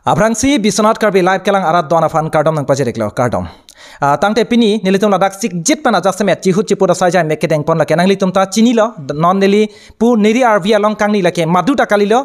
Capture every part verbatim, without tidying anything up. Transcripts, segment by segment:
Aphrangsi Biswanath Karbi Live kelang arat do-an aphan kardom nangpajir-iklo, kardom. Ah, tangte pini nelitum ladak sikjit pen ajasemet chihut chiput asai jai mek kedengpon lake nanglitum ta chinilo, non neli pu neri arvi along kangni lake madu ta kalilo.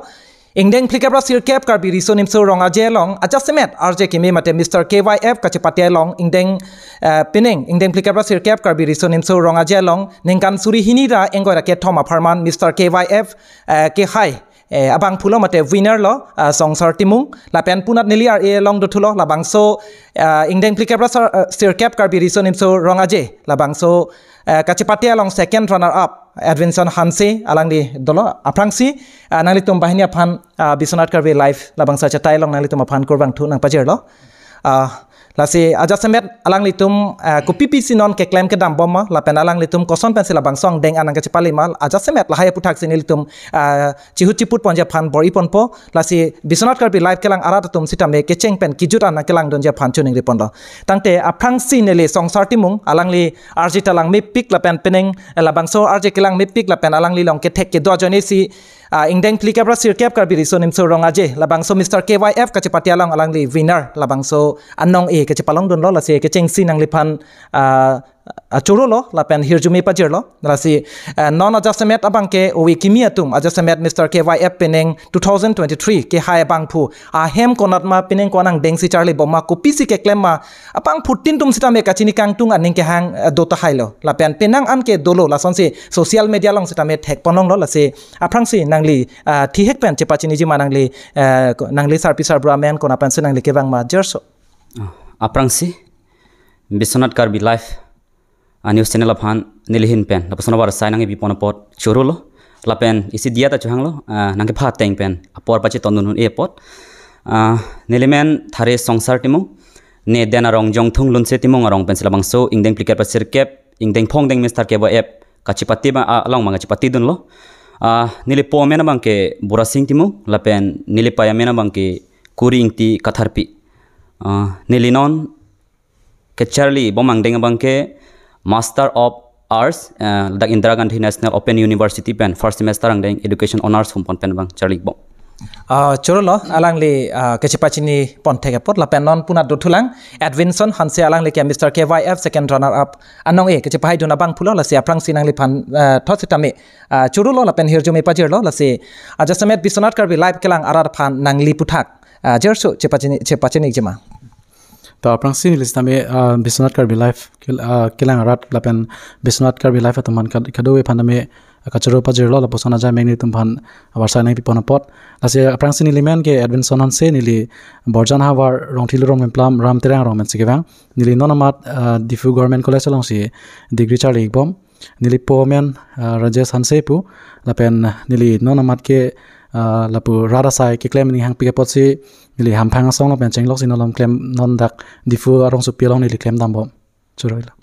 Ingdeng phlikep ra sirkep Karbi Riso Nimso Rong Aje along ajasemet R J Kimi mate Mister K Y F kachepate along ingdeng, eh, penang ingdeng phlikep ra sirkep Karbi Riso Nimso Rong Aje along ningkan suri hini ra ingkoi ra kethom apharman Mister K Y F, eh, kehai, eh, abangphulo mate winner lo, ah, Songsar Timung. Lapen punat neli R A along dothulo labangso, ah, ingdeng phlikep ra sar-, ah, sirkep Karbi Riso Nimso Rong Aje labangso, eh, kachepate along second runner up Edwinson Hanse alangli dolo. Aphrangsi, ah, nanglitum banghini aphan, ah, Biswanath Karbi Live labangso achetai along nanglitum aphan kurvangthu nangpajirlo. Ah, lasi ajasemet alanglitum, ah, kopi pisi non keklem kedam bom ma, lapen alanglitum koson pensi labangso angdeng an nangkachepale ma, ajasemet lahai aputhaksi nelitum, ah, chihut chiput ponji aphan bor-iponpo. Lasi Biswanath Karbi Live kelang arat atum sitame kecheng pen kejut an nangkelangdunji aphan choningriponlo. Tangte aphrangsi neli Songsar Timung alangli R J ta lang mepik lapen penang, eh, labangso R J kelang mepik lapen alangli along kethek kedo ajoinesi, ah, ingdeng phlikep ra sirkep Karbi Riso Nimso Rong Aje labangso Mister K Y F kachepate along alangli winner labangso anong-e kachepalongdunlo. Lasi kechengsi nangliphan, ah, ah, chorolo lapen hirjume pajirlo. Lasi, eh, non ajasemet abangke ove kimi atum ajasemet Mister K Y F penang two thousand twenty-three kehai abangphu ahem konat ma penang ko-an angdengsi charli bom ma kopisi keklem ma abangphutin atum sitame kachini kangtung aning kehang, eh, do tahailo. Lapen penang anke dolo lasonsi social media along sitame thekponlonglo. Lasi aphrangsi nangli, ah, thihek pen chepachiniji ma nangli, eh, ko-, nangli sarpi sarbura amen konat pensi nangli kevang ma jirso. Ah, aphrangsi Biswanath Karbi Live, ah, news channel aphan neli ahin pen lapuson abar asai nangkepipon apot chorolo. Lapen isi diya ta chohanglo, ah, nangkepha ateng pen apor pachetongdun un-e apot. Ah, neli men thare Songsar Timung, ne Den arong Jongthung Lunse Timung arong pensi labangso ingdeng phlikep ra sirkep ingdeng phongdeng Mister K Y F kachepate ma, ah, along ma kachepatedunlo. Ah, neli po amen abangke Burasing Timung lapen neli pei amen abangke Kuri Ingti Katharpi. Ah, neli non kecharli bom angdeng abangke Master of Arts, eh, ladak Indira Gandhi National Open University pen first semester angdeng Education Honours humphon pen abang charli bom. Ah, chorolo alangli, ah, kachepachini ponthek apot lapen non punat dothulang Edwinson Hanse alangli ke Mister K Y F second runner up anong-e kachepahaidun abangphulo. Lasi aphrangsi nangliphan, ah, thot sitame, ah, chorolo lapen hirjume pajirlo. Lasi ajasemet Biswanath Karbi Live kelang arat aphan nangli aputhak, ah, jirso chepachini, chepachiniji ma. To aphrangsi neli sitame, ah, Biswanath Karbi Live kel-, ah, kelang arat lapen Biswanath Karbi Live atum aphan kad-, kadokave aphan tame, ah, kachoro pajirlo lapuson ajai mek nelitum aphan abar asai nangkepipon apot. Lasi aphrangsi neli men ke Edwinson Hanse, neli Borjan havar Rongthili Rongmemplam Ram Terang arong pensi kevang. Neli non amat, ah, Diphu Government College alongsi degree charli bom. Neli po amen, ah, Rajesh Hanse pu. Lapen neli non amat ke, ah, lapu rat asai keklem ning hangpik apotsi neli hamphang asong lapen chenglok si non along klem, non dak Diphu arongsopi along neli klem dam bom. Chorolo.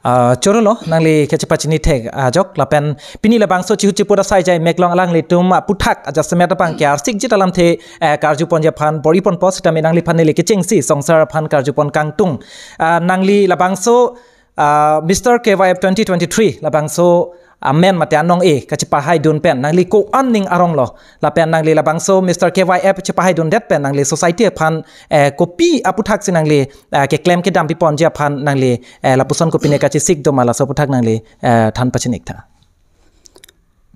Ah, chorolo, nangli kachepachini thek ajok lapen pini labangso chihut chiput asai jai mek along alanglitum aputhak ajasemet abangke arsikjit alamthe, eh, karjuponji aphan bor-iponpo sitame nangliphan neli kechengsi Songsar aphan karjupon kangtung. Ah, nangli labangso, ah, Mister K Y F twenty twenty-three labangso amen mate anong-e kachepahaidun pen nangli ko-an ning aronglo lapen nangli labangso Mister K Y F chepahaidundet pen nangli society aphan, eh, kopi aputhaksi nangli, eh, keklem kedam piponji aphan nangli, eh, lapuson kopine kachesik do ma laso aputhak nangli, eh, than pachiniktha.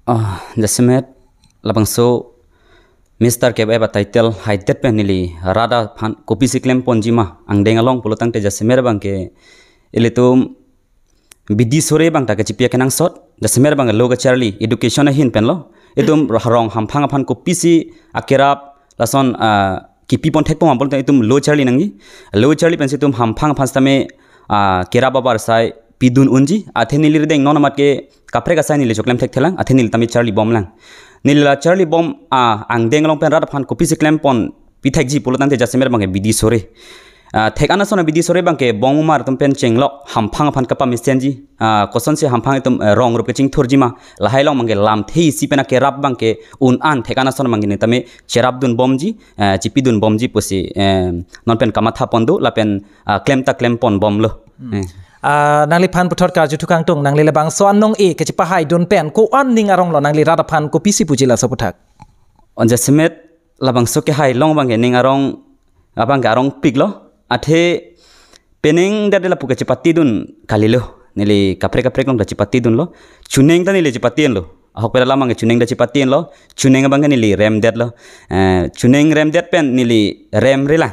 Ah, jasemet labangso Mister K Y F atitle haidet pen neli rat aphan kopisi klemponji ma angdeng along pulo tangte jasemet abangke ilitum bidi sore abang ta kachipi akenangsot, jasemet abang lo kacharli education ahin penlo. Itum rong hamphang aphan kopisi akerap lason, ah, kipipon thekpo ma pulo tangte itum lo charli nangji. Lo charli pensi itum hamphang aphan sitame, ah, kerap abar asai pidun unji. Athe neli rideng non amat ke kaprek asai neli choklem thekthelang. Athe neli tame charli bomlang. Neli la charli bom, ah, angdeng along pen rat aphan kopisi klempon pithekji pulo tangte jasemet abangke bidi sore. Ah, thek-an ason abidi sore abangke bong umar atum pen chenglok hamphang aphan kapamesenji. Ah, kosonsi hamphang itum, eh, rong rup kechingthurji ma. Lahai along abangke lamthe isi pen akerap abangke un-an thek-an ason abangke neli tame cherapdun bomji, eh, chipidun bomji pusi, eh, non pen kamatha pon do lapen, ah, klem ta klempon bomlo. Hmm. Eh. Ah, nangliphan puthot karjuthu kangtung, nangli labangso anong-e kachepahaidun pen ko-an ning aronglo, nangli rat aphan kopisi puji laso aputhak? O jasemet labangso kehai along abangke ning arong abang ke arongpiklo. Athe penang det lapu kachepatedun kalilo. Neli kaprek kaprek along ta chepatedunlo. Chuning ta neli chepatedunlo. Ahok pera lamang ke chuning ta chepatedunlo. Chuning abang ke neli remdetlo. Eh, chuning remdet pen neli remrelang.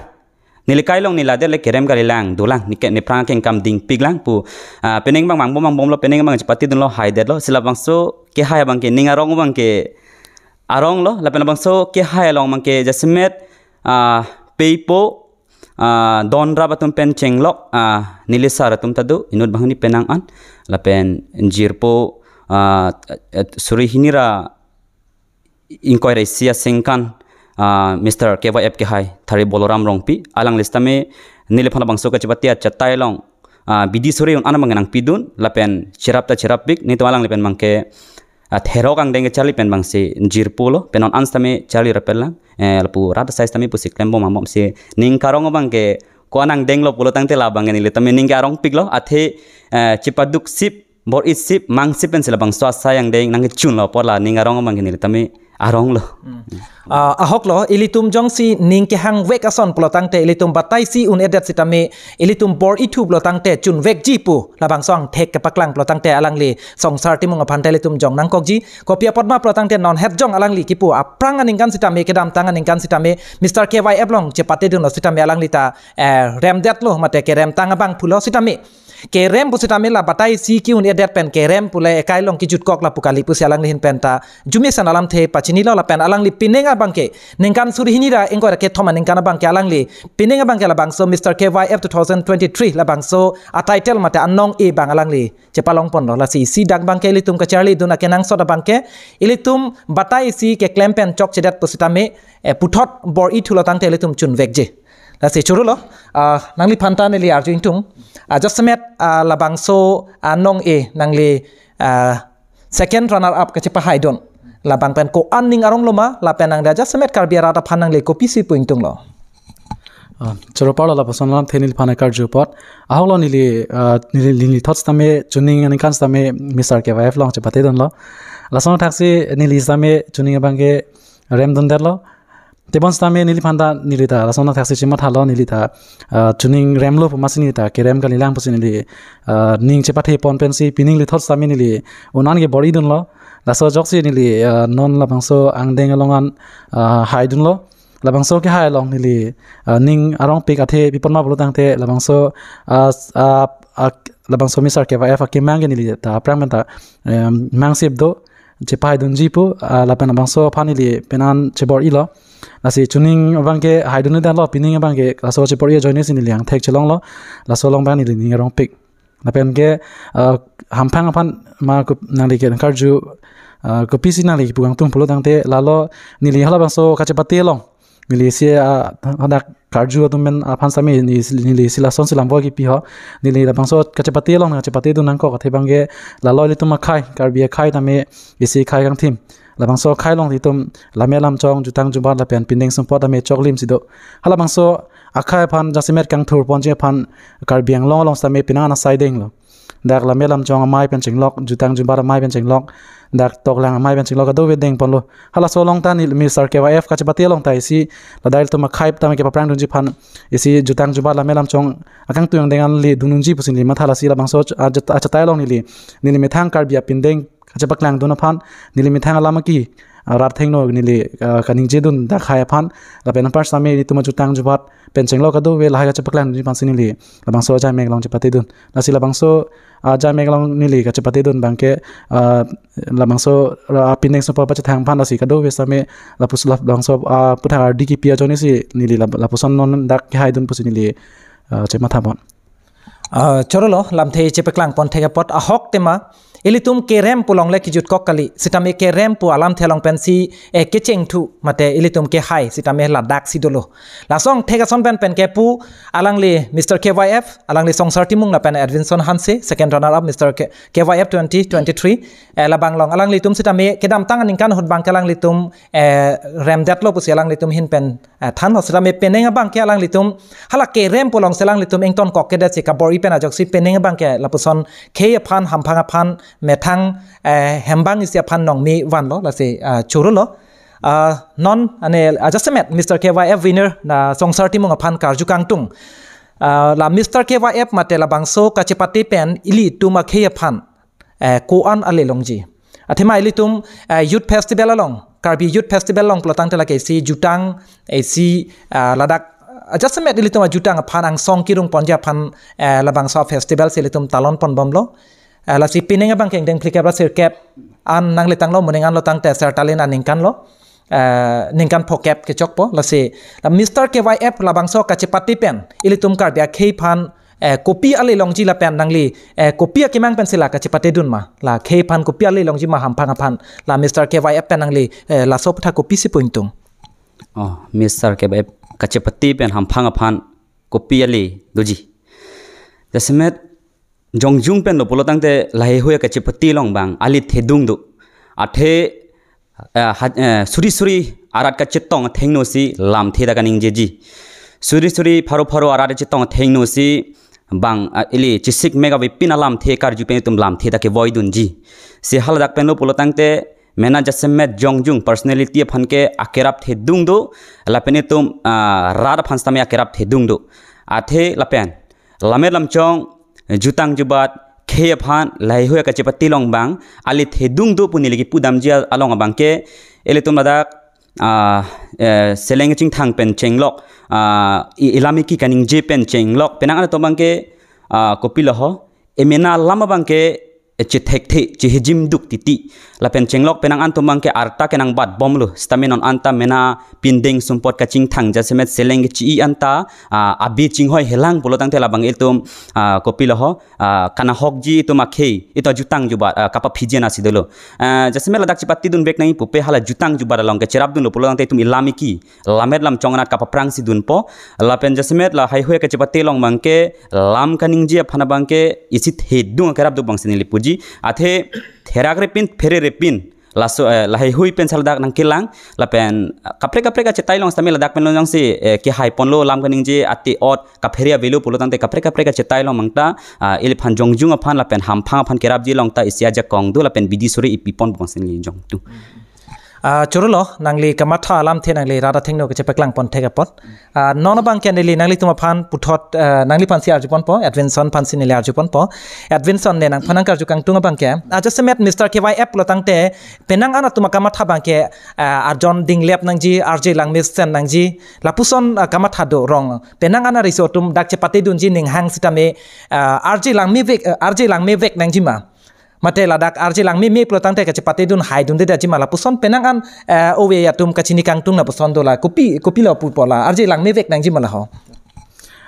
Neli kai along neli ladet le kerem kalilang, dolang, neke nephrang kengkam dingpiklang pu. Ah, penang abang mangbom mangbomlo, penang abang chepatedunlo, haidetlo. Si labangso kehai abang ke, ning arong abang ke aronglo, lapen labangso kehai along abang ke jasemet, ah, peipo, ah, donrap atum pen chenglok, ah, neli sar atum ta do, inut banghini penang an, lapen jirpo, ah, eh, suri hini ra ingkoi ra isi asengkan, ah, Mister K Y F kehai Thari Boloram Rongpi, alangli sitame neliphan labangso kachepate achatai along, ah, bidi suri un anam abang nangpidun, lapen cherap ta cherappik, netum alangli pen abang ke, ah, therok angdeng kecharli pen abangsi jirpolo, pen non an sitame charli rapetlang, eh, lapu rat asai sitame pusi klembom amomsi ning karong abang ke ko-an angdenglo pulo tangte labang ke neli tame ning ke arongpiklo, athe, eh, chepaduksip, bor-isip, mangsip pensi labangso asai angdeng nangkechunlo apot la ning arong abang ke neli tame aronglo. Ah, ahoklo, ilitum jongsi ning kehangvek ason pulo tangte, ilitum batai isi un-edet sitame, ilitum bor-ithu pulo tangte, chunvekji pu labangso angthek kepaklang pulo tangte, alangli Songsar Timung aphan te ilitum jong nangkokji. Kopi apot ma pulo tangte, non het jong alangli kipu aphrang aningkan sitame, kedamtang aningkan sitame, Mister K Y F along chepatedunlo sitame alangli ta, eh, remdetlo mate kerem tang abang pulo sitame, kerem pu sitame la batai isi ki-un-edet pen kerem pule ekai along kejutkok lapu kali pusi alangli ahin pen ta arjumesen alamthe pachinilo, lapen alangli penang abang ke ningkan suri hini ra ingkoi ra kethom aningkan abang ke alangli penang abang ke labangso Mister K Y F two thousand twenty-three labangso a-title mate anong e abang alangli chepalongponlo. Lasi isi dak abang ke ilitum kacharlidun akenangsot abang ke, ilitum batai isi keklem pen chokchedet pu sitame, eh, puthot bor-ithulo tangte ilitum chunvekji. Lasi chorolo, ah, nangliphan ta neli arju ingtung. Ah, jasemet, ah, labangso, ah, anong e nangli, ah, second runner up kachepahaidun, labang pen ko-an ning aronglo ma, lapen nangli jasemet Karbi arat aphan nangli kopisi pu ingtunglo? Ah, choro parlo lapuson alamthe neliphan karju apot. Ahoklo neli, ah, neli, neli thot sitame chuning aningkan sitame Mister K Y F along chepatedunlo. Lason thaksi neli sitame chuning abang ke remdundetlo. Tebon sitame neliphan ta neli ta lason thaksi chemathalo, neli ta, ah, chuning remlo pu amatsi neli ta kerem kalilang pusi neli, ah, ning chepathepon pensi pining neli thot sitame neli un-an ke bor-idunlo. Laso ajoksi neli, ah, non labangso angdeng along an, ah, haidunlo. Labangso kehai along neli, ah, ning arongpik athe pi apot ma pulo tangte labangso, ah, s-, ah, ah, labangso Mister K Y F akemang ke neli ta aphrang pen ta, em, mangsip do, chepahaidunji pu, ah, lapen labangso aphan neli penang chebor-ilo. Lasi chuning abang ke haidundetlo, pining abang ke laso chebor-i ajoine si neli angthek chelonglo, laso along abang neli ning arongpik. Lapen ke, ah, hamphang aphan ma kup-, nangli ke karju, ah, kopisi nangli kipu kangtung pulo tangte lalo neli halabangso kachepate along. Neli si, ah, hadak karju atum pen aphan sitame neli, neli si lason si lamvo kipi ho. Neli labangso kachepate along kachepatedun nangkok athe abang ke lalo ilitum akhai, Karbi akhai tame isi khei kangthim. Labangso khei along ilitum lammet lamchong, jutang jubat lapen pindeng sumpot tame choklim si do. Halabangso akhai aphan jasemet kangthurponji aphan Karbi Anglong along sitame penang asai denglo. Dak lammet lamchong amei pen chenglok, jutang jubat amei pen chenglok, dak toklang amei pen chenglok kadokave dengponlo. Halaso along ta neli Mister K Y F kachepate along ta isi ladak ilitum akhei tame kepaphrangdunji aphan isi jutang jubat lammet lamchong akangtung angdeng an le dundunji pusi neli matha, lasi labangso ach-, ach-, achatai along neli, neli methang Karbi apindeng kachepaklangdun aphan, neli methang alam aki, ah, rat thengno neli, ah, kaningjedun dak khei aphan, lapen anpar sitame ilitum ajutang jubat pen chenglok kadokave lahai kachepaklangdunji aphansi neli labangso ajaimek along chepatedun. Lasi labangso, ah, ajaimek along neli kachepatedun abang ke, ah, labangso ra pindeng sumpot pachethang aphan lasi kadokave sitame lapus lap-, labangso, ah, aputhak ardi kipi ajoine si neli lap-, lapuson non dak kehaidun pusi neli, ah, chemathapon. Ah, chorolo, lamthe chepaklangpon thek apot, ahok tema, ilitum kerem pu along le kejutkok kali, sitame kerem pu alamthe along pensi, eh, kechengthu, mate ilitum kehai, sitame ladak si dolo. Lason thek ason pen pen kepu, alangli Mister K Y F, alangli Songsar Timung lapen Edwinson Hanse, second runner up Mister K-, K Y F twenty twenty-three, eh, labang along, alanglitum sitame kedamtang aningkan ahut abang ke alanglitum, eh, remdetlo pusi alanglitum ahin pen, eh, thanlo, sitame penang abang ke alanglitum, hala kerem pu alongsi alanglitum ingtonkok kedet si kabor-i pen ajoksi penang abang ke lapuson khei aphan, hamphang aphan, methang, eh, hembang isi aphan nongme vanlo, lasi, ah, chorolo. Ah, non ane ajasemet Mister K Y F winner na Songsar Timung aphan karju kangtung. Ah, la Mister K Y F mate labangso kachepate pen ilitum akhei aphan, eh, ko-an ale longji. Athema ilitum, eh, youth festival along, Karbi Youth Festival along pulotangte lake isi jutang, isi, ah, ladak ajasemet ilitum ajutang aphan angsong kirung ponji aphan, eh, labangso festival si ilitum talon ponbomlo. Eh, lasi pining abang kengdeng phlikep ra sirkep an nanglitanglo, moning anlo tangte Sertalin aningkan lo. Eh, ningkan phokep kechokpo, lasi la Mister K Y F labangso kachepate pen ilitum Karbi akhei aphan, eh, kopi ale longji lapen nangli, eh, kopi akemang pensi la kachepate dun ma, la khei aphan kopi ale longji ma hamphang aphan, la Mister K Y F pen nangli, eh, laso aphuthak kopisi pu ingtung? Oh, Mister K Y F kachepate pen hamphang aphan kopi ale doji. Jasemet jongjung pen lo pulotangte laheihui kachepate along abang ale thedung do. Athe, eh, ha-, eh, suri suri arat kachetong athengno si lamthe ta kaningjeji. Suri suri pharo pharo arat chetong athengno si bang, ah, ili chesik mega avepin alamthe karju pen itum lamthe ta kevoi dunji. Si haladak pen lo pulotangte mena jasemet jongjung personality aphan ke akerap thedung do, lapen itum, ah, rat aphan sitame akerap thedung do. Athe lapen lammet lamchong, jutang jubat, khei aphan laheihui kachepate along abang ale thedung do pu neli kipudamji along abang ke, ilitum ladak, ah, eh, seleng chingthang pen chenglok, ah, i-, ilam iki kaningje pen chenglok, penang an atum abang ke, ah, kopilo ho, emena alam abang ke, eh, chethekthe, chehijim duk titi. Lapen chenglok penang an atum abang ke arta kenangbatbomlo, sitame non anta mena pindeng sumpot kachingthang jasemet seleng kechi-i anta, ah, abi chinghoi helang pulotangte labang itum, ah, kopilo ho, ah, kanahokji itum akhei, itum jutang jubat, ah, kapaphiji na si dolo. Ah, jasemet ladak chepate dunvek nangji pupe hala jutang jubat along kecherap dunlo pulotangte itum ilam iki, lammet lamchong anat kapaprang si dunpo. Lapen jasemet laheihui kachepate along abang ke lam kaningje aphan abang ke isi thedung akerap do abang si neli puji. Athe therak repin, phere repin, laso, eh, laheihui pen si ladak nangkelang, lapen, ah, kaprek kaprek achetai along sitame ladak pen lo jongsi, eh, kehai ponlo lam kaningje ate ot kaphere avelo pulotangte kaprek kaprek achetai along abang ta, ah, iliphan jongjung aphan lapen hamphang aphan kerapji along ta isi ajakong do lapen bidi suri ipi pon abang si neli jongtung. Ah, churulo, nangli kamatha alamthe nangli rat athengno kachepaklang pon thek apot. Ah, non abang ke neli nanglitum aphan puthot, ah, nangliphan si arju ponpo, Edwinson aphan si neli arju ponpo. Edwinson, ne nangphan nangkarju kangtung abang ke, ah, jasemet Mister K Y F pulotangte penang an atum akamatha abang ke, ah, arjon dinglep nangji, arje langmesen nangji, lapuson, ah, kamatha do rong. Penang an ariso atum dak chepate dunji ninghang sitame, ah, arje langmevek, ah, arje langmevek nangji ma, mate ladak arje langmeme pulotangte kachepate dun hai dunde daji ma, lapuson penang an, eh, ove atum kachini kangtung lapuson do, la kopi, kopilo pupo, la arje langmevek nangji ma la ho?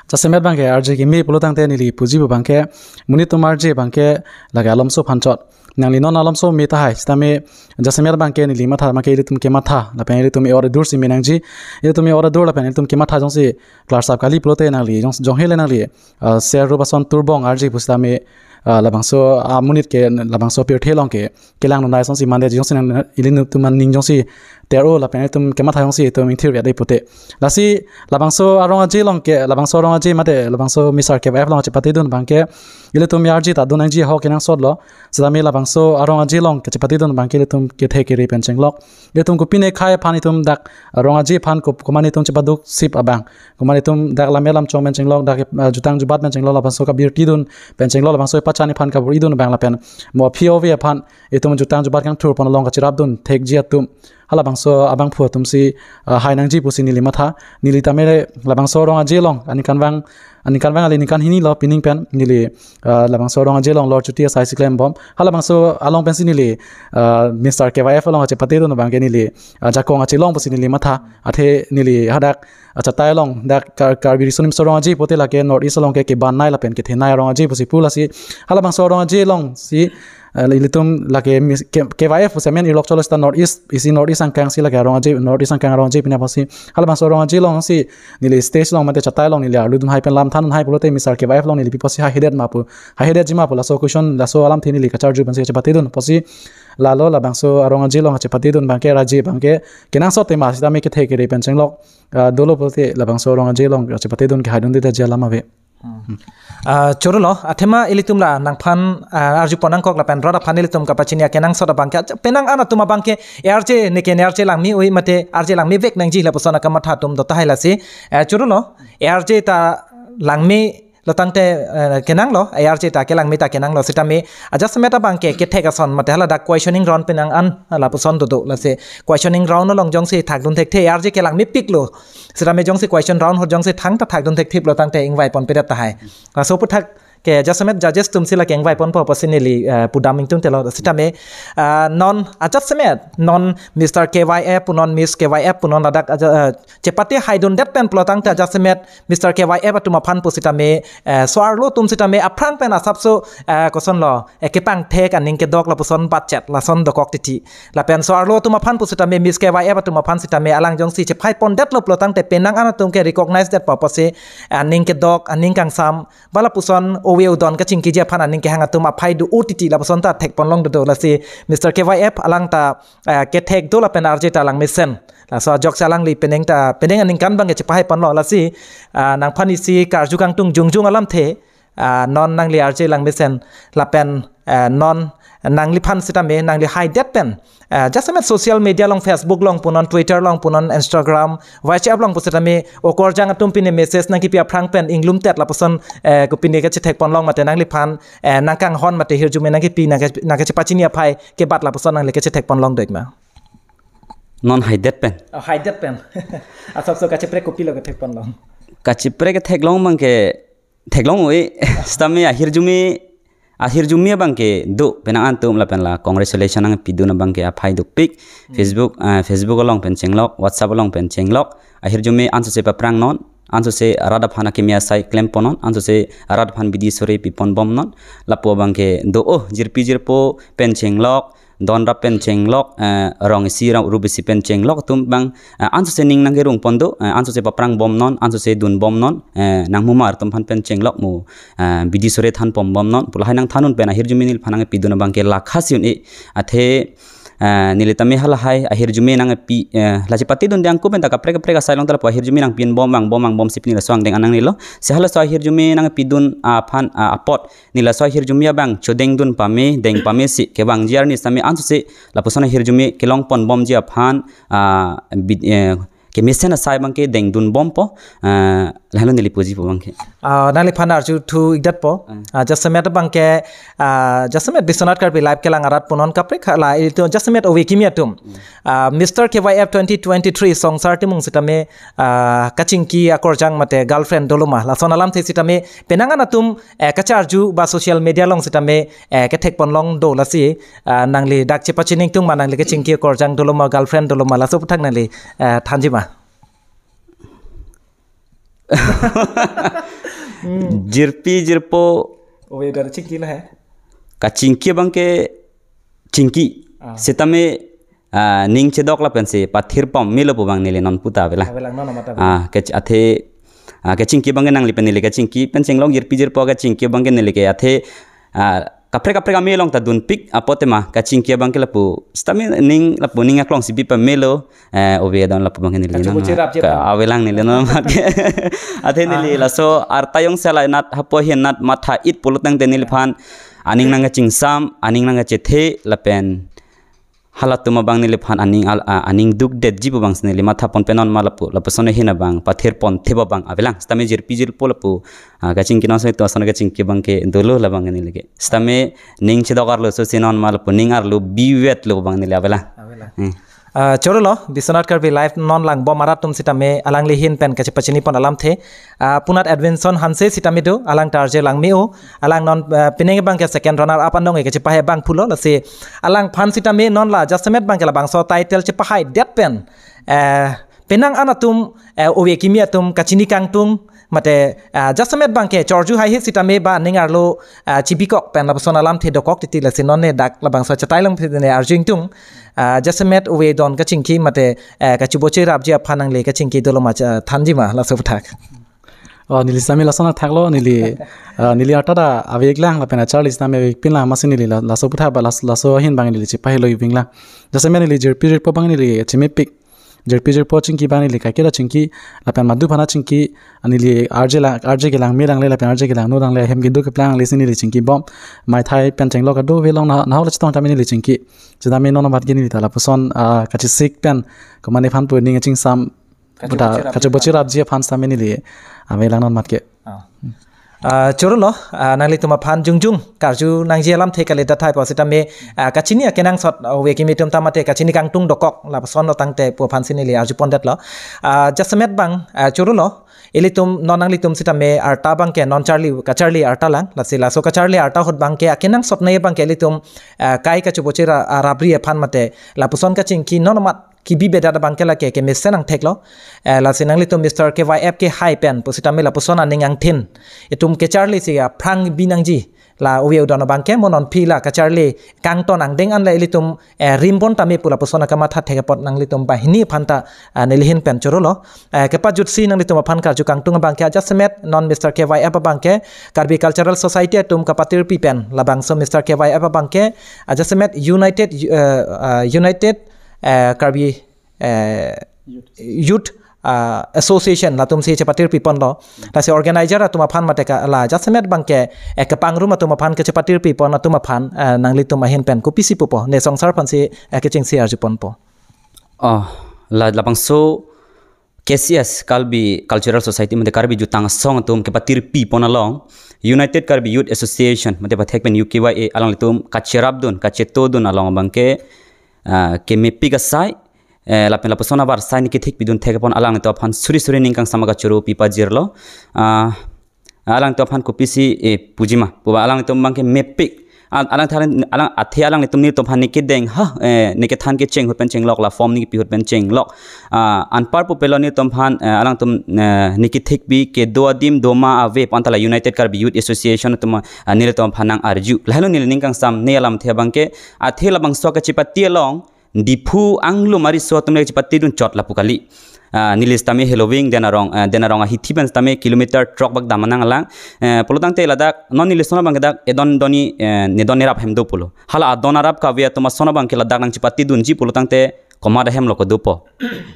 Jasemet abang ke arje keme pulotangte neli puji pu abang ke, monit atum arje abang ke lake alomso aphan chot. Nangli non alomso me tahai, sitame jasemet abang ke neli matha abang ke ilitum kematha, lapen ilitum e-ot edur si me nangji, ilitum e-ot edur lapen ilitum kematha jongsi klarsap kali pulote nangli jong, jong hele nangli, ah, ser rup ason turbong arje pusitame, ah, labangso amonit ke labangso pirthe along ke kelang nonai asonsi mande jongsi nang ilitum aning jongsi ter-o lapen itum kematha jongsi itum ingthir vet de pute. Lasi labangso arong aje along ke, labangso arong aje mate labangso Mister K Y F along chepate dun abang ke ilitum arje ta dun nangji ahok kenangsot lo. Sitame labangso arong aje along kachepate dun abang ke ilitum kethe kere pen chenglok. Ilitum kopine khei aphan itum dak arong aje aphan ko-, komat itum chepaduk sip abang. Komat itum dak lammet lamchong pen chenglok, dak, eh, jutang jubat pen chenglok, labangso kabirti dun pen chenglok, labangso epachan iphan kabor-i dun abang lapen mo aphi ove aphan itum jutang jubat kangthur pon along kacherap dun thekji atum. Halabangso abangphu atum si, ah, hai nangji pusi neli matha. Neli tame labangso arong aje along aningkanvang, aningkanvang ale ningkan hini lo pining pen neli, ah, labangso arong aje along lor chuti asai si klembom. Halabangso along pensi neli, ah, Mister K Y F along chepate dun abang ke neli, ah, jakong ache long pusi neli matha. Athe neli hadak, ah, achetai along dak Kar-, Karbi Riso Nimso Rong Aje pute lake North East along ke kebanai lapen kethenei arong aje pusi pu lasi halabangso arong aje along si, eh, ilitum lake mis-, K-, K Y F pusi amen irlok cholo seta North East, isi North East angkang si lake arong aje, North East angkang arong aje pine apotsi halabangso arong aje along si neli stage along mate achetai along neli arlu dun hai pen lam than hai pulote Mister K Y F along neli pi apotsi haihedet ma pu, haihedetji ma pu laso question, laso alamthe neli kacharju pensi chepate dun apotsi lalo labangso arong aje along chepate dun abang ke arje abang ke kenangsot tema sitame kethe kere pen chenglok, ah, dolo pulote labangso arong aje along chepate dun ke hai dunde ta alam ave. Ah, choro lo, athema ilitum la nangphan, ah, arjupon nangkok lapen rat aphan ilitum kapachini akenangsot abangke, acha, penang an atum abangke, A R J neke ne A R J Langme oi mate A R J Langme vek nangji lapuson akamatha atum do tahai lasi. Eh, choro lo, A R J ta Langme lo tangte, eh, kenang lo, A R J ta ke Langme ta kenang lo sitame, ajasemet abangke kethek ason mate haladak questioning round penang an lapuson dodo lasi questioning round along jongsi thakdun thekthe A R J ke Langmepik lo. Sitame jongsi question round ahut jongsi thangta thakdun thekthip lo tangte ingvai ponpedet tahai. Laso aphuthak ke ajasemet judges atumsi lake ingvai ponpo pusi neli, eh, pudam ingtungte lo sitame, ah, non ajasemet non Mister K Y F punon Miss K Y F punon ladak aja, eh, chepate haidundet pen pulo tangte ajasemet Mister K Y F atum aphan pusitame, eh, so-arlo atum sitame aphrang pen asapso, eh, koson lo, eh, kepangthek aning kedok lapuson budget lason dokok titi. Lapen so-arlo atum aphan pusitame Miss K Y F atum aphan sitame alang jongsi chephai pondet lo pulo tangte penang an atum ke recognize det pa pusi aning kedok aning kangsam ba lapuson ove udon kachingkiji aphan aning kehang atum aphai do-o titi lapuson ta thekpon long dodo lasi Mister K Y F alang ta, eh, kethek do lapen A R J ta lang mesen. Laso ajoksi alangli penang ta penang aningkan abangke chepahai ponlo lasi, ah, nangphan isi karju kangtung jongjong alamthe, ah, non nangli A R J Langmesen lapen, ah, non nangliphan sitame nangli haidet pen, ah, jasemet social media along Facebook along punon Twitter along punon Instagram WhatsApp along pusitame okorjang atum pine message nangkipi aphrang pen inglumtet lapuson, eh, kopine kachethekpon long mate nangliphan, eh, nangkanghon mate hirjume nangkipi nangke nangkachepachini aphai kebat lapuson nangli kachethekpon long do-ik ma? Non haidet pen. Oh, haidet pen. Asapso kacheprek kopilo kethekpon long? Kacheprek kethek long abangke theklong oi. Sitame ahirjume, ahirjume abangke do penang an atum lapen la congratulation nangpidun abangke aphai dopik. Hmm. Facebook, ah, Facebook along pen chenglok, WhatsApp along pen chenglok. Ahirjume ansose paphrang non, ansose rat aphan akimi asai klempon non, ansose rat aphan bidi sore pipon bom non. Lapu abangke do-o, jirpi jirpo pen chenglok, donrap pen chenglok, eh, rong isi rong rup isi pen chenglok atum abang, eh, ansose ning nangkerung pon do, eh, ansose paphrang bom non, ansose dun bom non, eh, nangmumar atum aphan pen chenglok mo, eh, bidi sore than pon bom non, pu lahai nangthan un pen ahirjume neliphan nangpidun abangke lakha si un-e, athe, eh, neli tame halahai ahirjume nangpi, eh, la chepatedunde angko pen ta kaprek kaprek asai along ta lapu ahirjume nangpin bom vang bom vang bomsi pini laso angdeng an nangnelo, si halaso ahirjume nangpidun aphan, ah, apot neli laso ahirjume abang chodengdun pame, deng pamesi kevangji arni sitame ansose lapuson ahirjume kelong pon bomji aphan, ah, bid-, eh, kemesen asai abangke dengdun bompo, ah, lahenlo neli puji pu abangke. Ah, nangliphan arjuthu-ikdetpo. Ah. Ah, jasemet abangke, ah, jasemet Biswanath Karbi Live kelang arat punon kaprek hala ilitum jasemet ove kimi atum. Hmm. Ah, Mister K Y F twenty twenty-three Songsar Timung sitame, ah, kachingki akorjang mate girlfriend dolo ma. Lason alamthe sitame penang an atum, eh, kacharju ba social media along sitame, eh, kethekpon long do lasi, ah, nangli dak chepachini ingtung ma nangli kachingki akorjang dolo ma girlfriend dolo ma laso aphuthak nangli, eh, thanji ma? Hmm. Jirpi jirpo. Ove udon chingki lahai. Kachingki abangke chingki. Ah. Sitame, ah, ning chedok lapensi pathir pamelo pu abang neli non puta avelang. Avelang non mata. Ah, ke athe, ah, kachingki abangke nangli pen neli kachingki pen chenglok jirpi jirpo kachingki abangke neli ke athe, ah, kaprek kaprek ame along ta dunpik apot tema kachingki abangke lapu. Sitame ning lapu ning aklongsi bi pamelo, eh, ove udon lapu abangke neli non. Kachibo cherap je ka pa. Avelang neli non mat ke. Athe neli, ah, laso arta jongsi lainat hapu ahin nat matha-it pulo tangte neliphan aning nangkachingsam, aning nangkachethe lapen halatum abang neliphan aning al-, a-, aning dukdetji pu abangsi neli matha pon pen non ma lapu, lapuson ahin abang pathir ponthip abang avelang. Sitame jirpi jirpo lapu, ah, kachingki non soi to ason kachingki abangke dolo labang neli ke. Sitame ning chedok arlo so si non ma lapu ning arlo bivetlo abang neli avelang. Avelang. Hmm. Ah, choro lo, Biswanath Karbi Live non langbom arat atum sitame alangli ahin pen kachepachini pon alamthe. Ah, punat Edwinson Hanse sitame do, alang ta R J Langme o, alang non, ah, penang abangke second runner up anong e kachepahai abang pulo, lasi alangphan sitame non la jasemet abangke labangso title chepahaidet pen, eh, penang an atum, eh, ove kimi atum kachini kangtung, mate, ah, jasemet abangke chorju haihe sitame ba ning arlo, ah, chibikok pen lapuson alamthe dokok titi lasi non ne dak labangso achatai along phi ne arju ingtung, ah, jasemet ove udon kachingki mate, eh, kachibo cherapji aphan nangli kachingki dolo ma cha thanji ma laso aphuthak. Oh, neli sitame lason athak lo, neli, ah, neli arta ta avek lang lapen acharli sitame avekpin lang amatsi neli la-, laso aphuthak ba las-, laso ahin abang neli chepahelo iving lang. Jasemet neli jirpi jirpo abang neli chemepik. Jirpi jirpo chingki abang neli kaiketa chingki, lapen madu aphan chingki, neli R J la, R J kelang me langle, lapen R J kelang no langle, ahem kedo keplang le si neli chingki bom. Maithai pen chenglok ado velong na, nahok le chetong tame neli chingki. Chetame non amat ke neli ta lapuson, ah, kachesik pen, komane aphan pu ning chingsam, Kachobochi buta, rapji kachobochi aphan. Rapji aphan sitame neli, ah, avelang non amat ke. Ah. Ah, choro lo, ah, nanglitum aphan jongjong karju nangji alamthe kalidet tahai pu sitame, ah, kachini akenangsot, ah, ove kimi atum ta mate kachini kangtung dokok lapuson lo tangte pu aphan si neli arju pondetlo. Ah, jasemet abang, ah, choro lo, ilitum non nanglitum sitame arta abang ke non charli, kacharli arta lang, lasi laso kacharli arta ahut abang ke akenangsot nai abang ke ilitum, ah, kai kachobochi ra-, ah, rapri aphan mate lapuson kachingki non amat kebi bedat abang ke lake kemesen angthek lo. Eh, lasi nanglitum Mister K Y F ke hai pen pu sitame lapuson aning angthin. Itum kecharli si aphrang bi nangji. La ove udon abang ke mo non aphi la kacharli kangton angdeng an la ilitum, eh, rimbon tame pu lapuson akamatha thek apot nanglitum banghini aphan ta, ah, neli ahin pen choro lo. Eh, kepajutsi nanglitum aphan karju kangtung abang ke ajasemet non Mister K Y F abang ke Karbi Cultural Society atum kapatirpi pen labangso Mister K Y F abang ke ajasemet United, eh, ah, United, eh, Karbi, eh, Youth. Youth, ah, Association latum si chepatirpi ponlo. Lasi organizer atum aphan mate ka la jasemet abang ke, eh, kepangrum atum aphan kechepatirpi pon atum aphan, eh, nanglitum ahin pen kopisi pupo. Ne songsar aphan si, eh, kechengsi arju ponpo. Oh, la, labangso K C S, Karbi Cultural Society, mate Karbi Jutang Asong atum kepatirpi pon along, United Karbi Youth Association, mate pathek pen U K Y A, alanglitum kacherapdun, kachetodun along abang ke, ah, kemepik asai, eh, lapen lapuson avarsai neli kethikpidun thek pon alanglitum aphan suri suri ning kangsam kachoro pi pajirlo. Ah, alangtum aphan kopisi, eh, pujima. Pu ba alangtum abang ke mepik. Al-, alang tharan, alang athe alanglitum nelitum aphan neli kedeng ha, eh, neli kethan kecheng ahut pen chenglok la form neli kepi ahut pen chenglok. Ah, anpar pu pelo nelitum aphan, eh, alangtum, eh, neli kethikpi kedo adim doma ave pu anta la United Karbi Youth Association atum, ah, nelitum aphan nang arju. Lahelo neli ning kangsam ne alamthe abang ke athe labangso kachepate along Diphu anglum ariso atum le chepatedun chot lapu kali. Ah, neli sitame Heloving, Denarong, ah, Denarong ahithi pen sitame kilometer throk bak dam nanglang. Eh, pulo tangte ladak non neli ason abang ke dak edon doni, eh, nedon nerap ahem do pulo. Hala adon arap kave atum ason abang ke ladak nangchepatedunji pulo tangte komat ahem lo kedopo.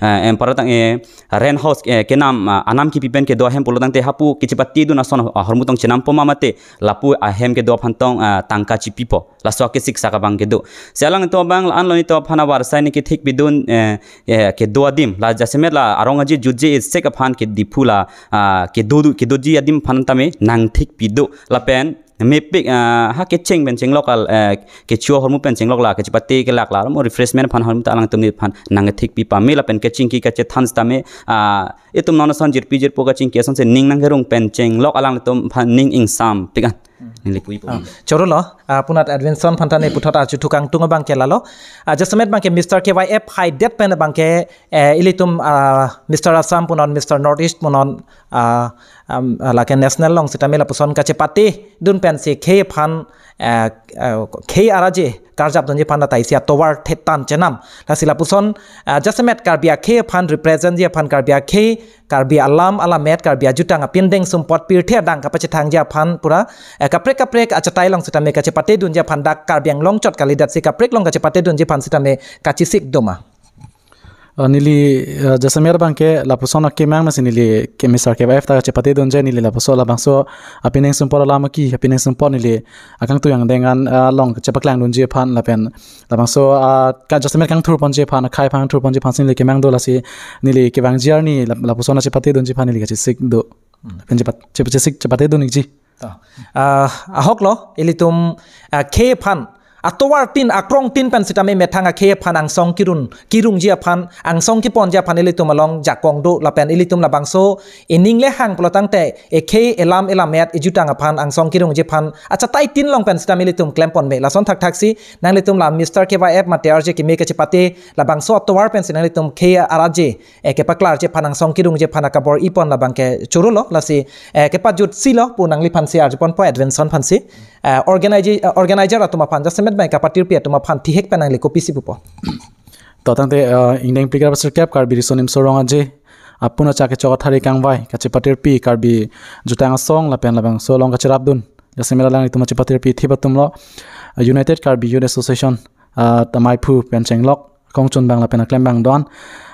Eh, em para tang, eh, rent house, eh, kenam, ah, anam kipi pen kedo ahem pulo tangte hapu kechepatedun ason, ah, ahormu tong chenampo ma mate lapu ahem kedo aphan tong, ah, tangka chipipo. Laso akesik sak abang kedo. Si alangtum abang la-an lo nelitum aphan avarsai neli kethikpidun, eh, eh, kedo adim. La jasemet la arong aje jutje etsek aphan ke Diphu la, ah, kedo du, kedoji adim aphan tame nangthikpido. Lapen mepik, ah, ha kecheng pen chenglok al, eh, kecho ahormu pen chenglok la kechepate kelak la mo refreshment aphan ahormu ta alangtum neliphan nangthikpi pame lapen kechingki kachethan sitame, ah, itum non ason jirpi jirpo kachingki ason si ning nangkerung pen chenglok alangtum aphan ning ingsampik an. Neli puipo. Ah, choro lo, ah, punat Edwinson aphan ta ne puthot arju thu kangtung abang ke lalo. Ah, jasemet abang ke Mister K Y F haidet pen abang ke, eh, ilitum, ah, Mister Assam punon, Mister North East punon, ah, um, ah, lake national along sitame lapuson kachepatedun pensi khei aphan, eh, eh, khei araje karjapdunji aphan ta isi atovar thetan chenam. Lasi lapuson, ah, jasemet Karbi akhei aphan representji aphan Karbi akhei, Karbi alam alamet, Karbi ajutang apindeng sumpot pirthe adang kapachethangji aphan pura, eh, kaprek kaprek achatai along sitame kachepatedunji aphan dak Karbi Anglong chot kalidet si kaprek along kachepatedunji aphan sitame kachesik doma. Ah, neli, ah, jasemet abang ke lapuson akemang masi neli ke Mister K Y F ta kachepatedunji neli lapuson labangso apindeng sumpot alam aki, apindeng sumpot neli akangtui angdeng an, ah, along chepaklangdunji aphan lapen labangso, ah, ka jasemet kangthur ponji aphan, akhei aphan kangthur ponji aphan si neli kemang do lasi neli kevangji arni lap-, lapuson chepatedunji aphan neli kachesik do. Hmm. Pen chepat-, chep-, chesik chepatedun ikji. To. Ah, ahok lo, ilitum, ah, khei aphan atovar tin, akrong tin pen sitame methang akhei aphan angsong kirun, kirungji aphan, angsong kiponji aphan ilitum along jakong do lapen ilitum labangso ining le hang pulo tangte ekhei elam elamet ejutang aphan angsong kirungji aphan achatai tin along pen sitame ilitum klempon me. Lason thakthak si nanglitum la Mister K Y F mate R J keme kachepate labangso atovar pensi nanglitum khei araje, eh, kepaklarji aphan angsong kirungji aphan akabor-i pon labang ke choro lo lasi, eh, kepajutsi lo pu nangliphan si arju ponpo Edwinson aphan si. Eh, organize-, eh, organizer atum aphan jasemet abang kapatirpi atum aphan thihek pen nangli kopisi pupo. To tangte, eh, ingdeng phlikep ra sirkep Karbi Riso Nimso Rong Aje apun achak kechok athari kangvai kachepatirpi Karbi Jutang Asong lapen labangso along kacherapdun jasemet alanglitum chepatirpi thip atum lo, eh, United Karbi Youth Association, eh, ta maiphu pen chenglok kongchun abang lapen aklem abang do-an.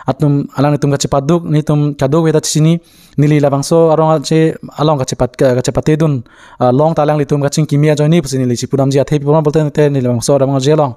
atum alanglitum kachepaduk, nelitum kadokave ta chini, neli labangso arong ache along kachepat, kachepatedun, ah, long ta alanglitum kachingkimi ajoine pusi neli chipudamji athe pi pon pulote neli labangso arong aje along.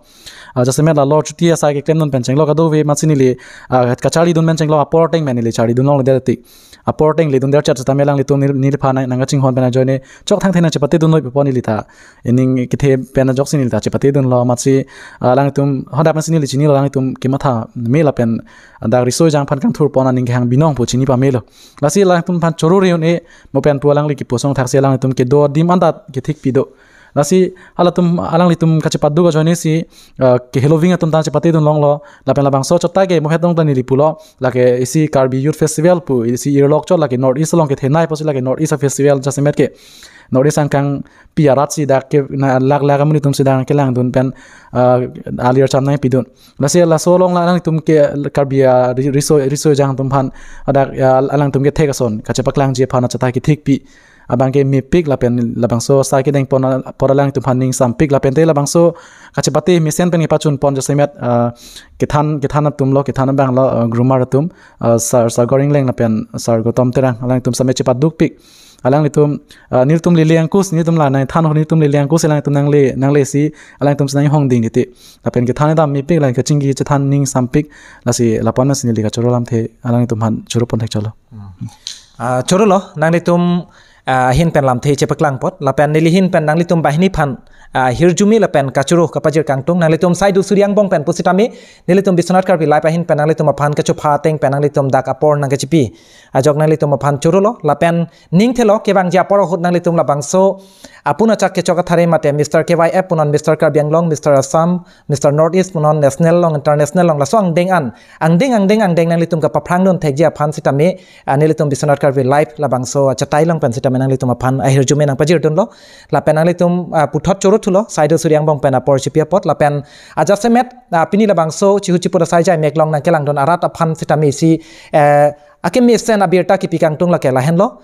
Ah, jasemet la lor chuti asai keklemdun pen chenglo kadokave amatsi neli, ah, kacharlidun pen chenglo apor ateng pen neli charlidun longledet tik. Apor ateng ledundet chat setame alanglitum neli, neliphan nang, nangkachinghon pen ajoine chokthang thena chepatedun noi pi pon neli ta. Ining kethe pen ajoksi neli ta chepatedunlo amatsi, ah, alanglitum hadak amatsi neli chinilo alanglitum kematha me lapen dak riso ejang aphan kangthur pon aning kehang binong pu chini pamelo. Lasi alanglitum aphan choro-re un-e mo pen pu alangli kipu asong thaksi alanglitum kedo adim anta kethik pido. Lasi halatum alanglitum kachepaduk ajoine si, ah, keheloving atum ta chepatedun longlo. Lapen labangso chot ta ke mo het dong ta neli pulo. Lake isi Karbi Youth Festival pu isi irlok chot lake North East along kethenei pusi lake North East a-festival jasemet ke. North East angkang pi arat si dak ke na lak lak amonit atum si dak kelangdun pen, ah, alir cham nangpidun. Lasi laso along la alanglitum ke Karbi a ri-, riso, riso ejang atum aphan dak, ah, alanglitum kethek ason kachepaklangji aphan acheta kethik pi. Abang ke mepik lapen labangso asai kedeng pon apor alanglitum aphan ning sampik lapen te labangso kachepate mesen pen kepachun pon jasemet, ah, kethan, kethan atumlo, kethan abanglo, ah, groomer atum, ah, Sir, Sir Goring Leng lapen Sir Gautam Terang alanglitum same chepadukpik. Alanglitum, ah, nelitum lele angkus, nelitum la nangthan ho nelitum lele angkus alanglitum nangle, nangle si alanglitum si nanghongding titi. Lapen kethan dam mepik lapen kachingki chethan ning sampik lasi lapu-an si neli kachoro lamthe alanglitum aphan choro pon thek cholo. Ah, chorolo, nanglitum, ah, ahin pen lamthe chepaklang apot, lapen neli ahin pen nanglitum banghini aphan, ah, hirjume lapen kachoro kapajir kangtung, nanglitum Saidu Suri angbong pen pusitame, nelitum Biswanath Karbi Live ahin pen nanglitum aphan kachopha ateng pen nanglitum dak apor nangkachipi ajok nanglitum aphan chorolo, lapen ning thelo kevangji apor ahut nanglitum labangso apun achak kechok athare mate Mister K Y F punon Mister Karbi Anglong, Mister Assam, Mister North East punon national along, international along, laso angdeng an, angdeng, angdeng, angdeng nanglitum kapaphrangdun thekji aphan sitame, ah, nelitum Biswanath Karbi Live labangso achatai along pen sitame nanglitum aphan ahirjume nangpajirdunlo. Lapen nanglitum, ah, puthot choro thulo, Saidu Suri angbong pen apor chipi apot, lapen ajasemet, ah, pini labangso chihu chipu asai jai mek along nangkelangdun arat aphan sitame isi, eh, akemesen abirta kipi kangtung lake lahenlo.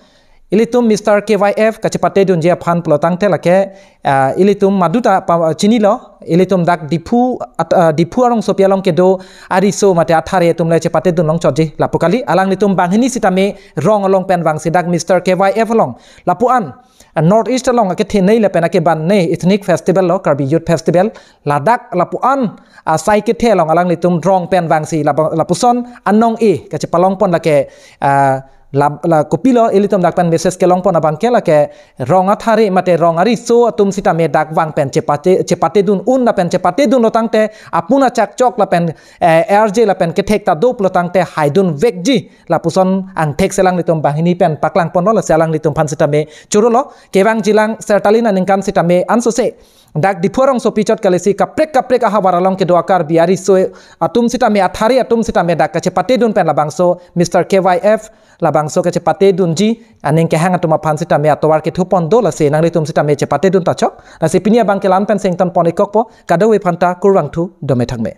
Ilitum Mister K Y F kachepatedunji aphan pulotangte lake, ah, ilitum maduta pa, chinilo, ilitum dak Diphu at-, ah, Diphu arongsopi along kedo ariso mate athare atum le chepatedun longchotji lapu kali, alanglitum banghini sitame rong along pen vangsi dak Mister K Y F along lapu-an, ah, North East along akethenei lapen akebannei ethnic festival lo, Karbi Youth Festival, ladak lapu-an, ah, asai kethe along alanglitum rong pen vangsi lap-, lapuson anong-e kachepalong pon lake, ah, la, la kopilo ilitum dak pen message kelong pon abang ke lake rong athare mate rong ariso atum sitame dak vang pen chepate, chepatedun un lapen chepatedunlo tangte apun achak chok lapen, eh, R J lapen kethek ta doplo tangte haidun vekji lapuson angthek si alanglitum banghini pen paklang ponlo, lasi alanglitum aphan sitame chorolo, kevangjilang sertalin aningkan sitame ansose dak Diphu arongsopi chot kalisi kaprek kaprek ahavar along kedo a-Karbi ariso atum sitame athare atum sitame dak kachepatedun pen labangso Mister K Y F labangso kachepatedunji aning kehang atum aphan sitame atovar kethu pon do, lasi nanglitum sitame chepatedun ta chok. Lasi pini abang ke la-an pen sengton pon-ik kokpo, kadokave aphanta kurvangthu, dome thangme.